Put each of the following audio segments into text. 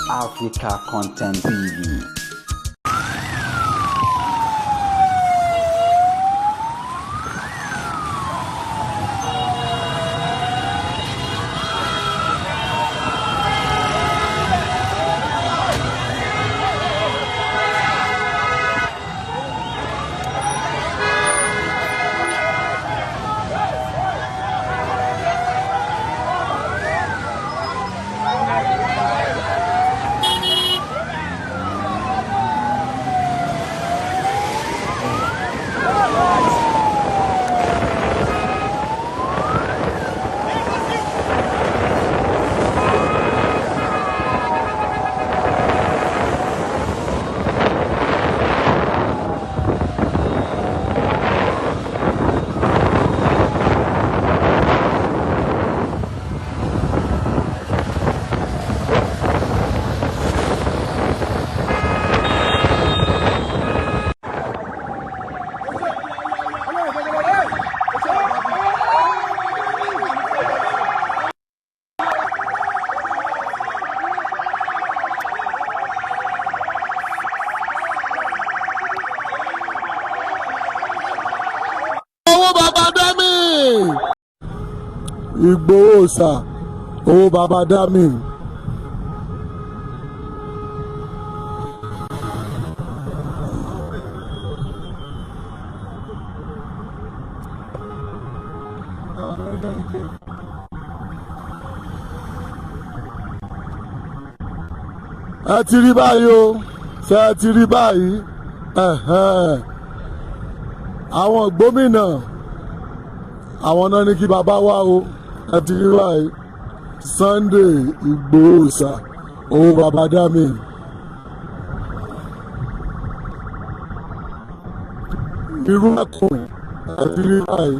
Africa Content TV. Owó baba dami. Ìgbòho sà, owó baba dami. Ẹ ti rí báyìí o, ṣe ẹ ti rí báyìí? Ẹ̀hẹ́n. Àwọn gómìnà, àwọn náà ní kí bàbá wá o. Ẹ ti rí báyìí, Sunday Ìgbòho sà, owó baba dami. Irú ẹkùn, ẹ ti rí báyìí.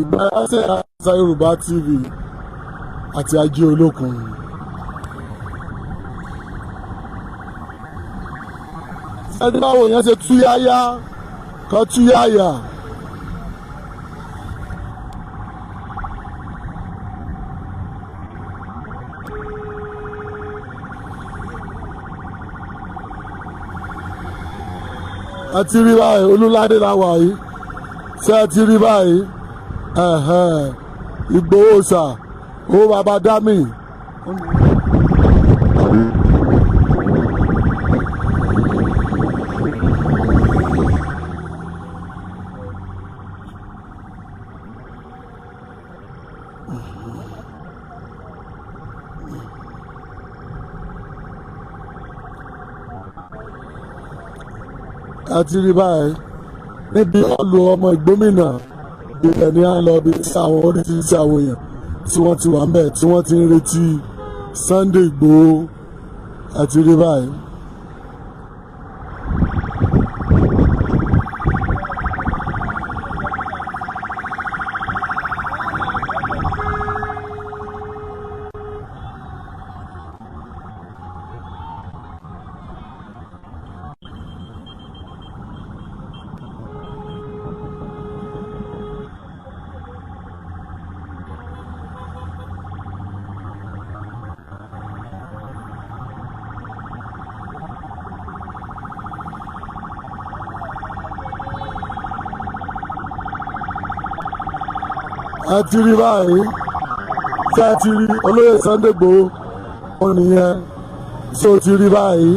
Ìgbàyàsẹ̀ àṣà Yorùbá TV àti Ajé Olókun. Ẹni báwo yẹn ṣe túyáyá kan túyáyà. Ẹ ti rí báyìí, Olúládé la wà yìí. Ṣé ẹ ti rí báyìí? Ẹ̀hẹ́n. Ìgbòho sà, owó baba dami. Ẹ ti rí báyìí, níbi ọlù ọmọ ìgbómìnà, ibẹ̀ ni à ń lọ, bí tí àwọn oríṣiríṣi àwọn èèyàn tí wọ́n ti wà ń bẹ̀, tí wọ́n ti ń retí Sunday Ìgbòho. Ẹ ti rí báyìí. Ẹ ti rí báyìí, ṣé ẹ ti rí olóyè Sunday Igboho? Ó nìyẹn. Ṣé o ti rí báyìí?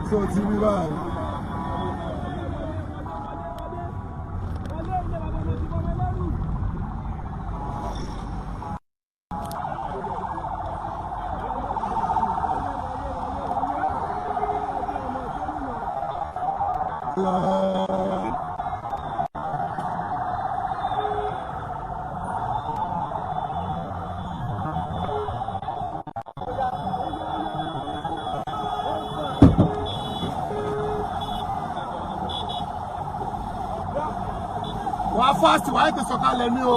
Ṣé o ti rí báyìí? Wà á fast, wà á tètè sọ̀kalẹ̀ ní o.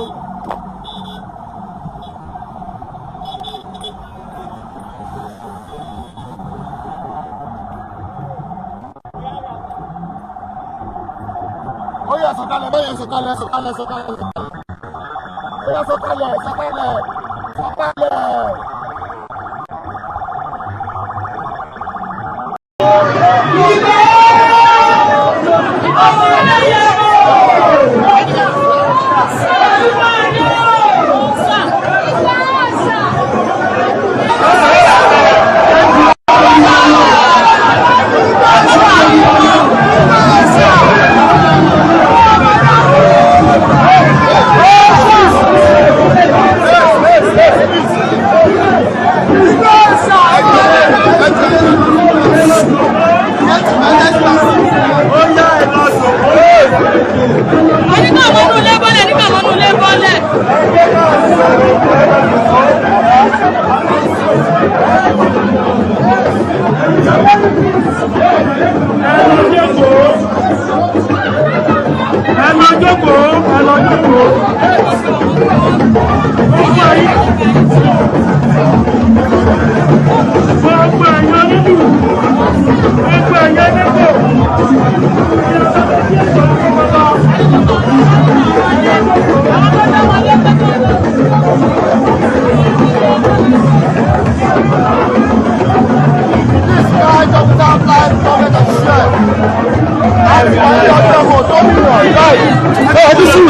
Ó yá, sọ̀kalẹ̀ bẹ́yẹn, sọ̀kalẹ̀, sọ̀kalẹ̀, sọ̀kalẹ̀, sọ̀kalẹ̀. Ó yá, sọ̀kalẹ̀, sọ̀kalẹ̀, sọ̀kalẹ̀. Onígbà mọ́nú ilé bọ́lẹ̀, nígbà mọ́nú ilé bọ́lẹ̀. Ẹ lọ jókòó, ẹ lọ jókòó. Gbogbo ẹ̀yin, gbogbo ẹ̀yin onílù, gbogbo ẹ̀yin onígbò. This guy Dr. Live, comment and share. Àti wáyé ọjọ́ mọ̀ tó ní ìrọ̀ láì. Ẹ ti sùn.